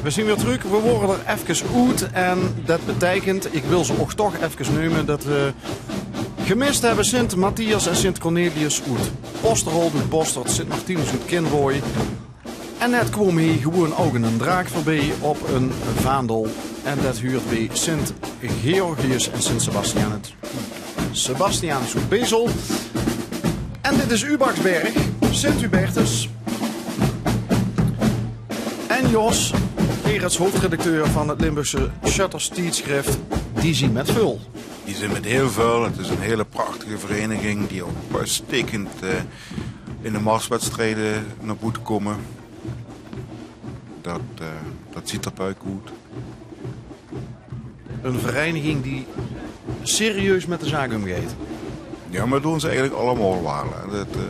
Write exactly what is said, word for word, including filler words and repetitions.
We zien weer trök. We wore d'r efkes oet. En det beteikent, ik wil ze ouch toch efkes neume, det we gemis hebbe Sint Matthias en Sint Cornelius oet Oosterholt, oet Bostert, Sint Martinus oet Kinrooi. En net kwoom hie gewoen ouch 'nen draak veurbie op 'n vaandel. En det huurt bie Sint Georgius en Sint Sebastianus. Sebastianus oet Bezel. En dit is Ubaksberg, Sint Hubertus. En Jos, hie es hoofdredacteur van het Limburgse Shutters Tiedschrift, die zien met veul. Die zien met hiel veul. Het is 'n hele prachtige vereniging die ouch uitstekend eh, in de marswedstrijde nao boete kómme. Det, eh, det ziet d'r puik oet. 'n Vereiniging die serieus met de zaak umgeit. Ja, mer det doon ze eigelik allemaol waal, hè. Det, eh,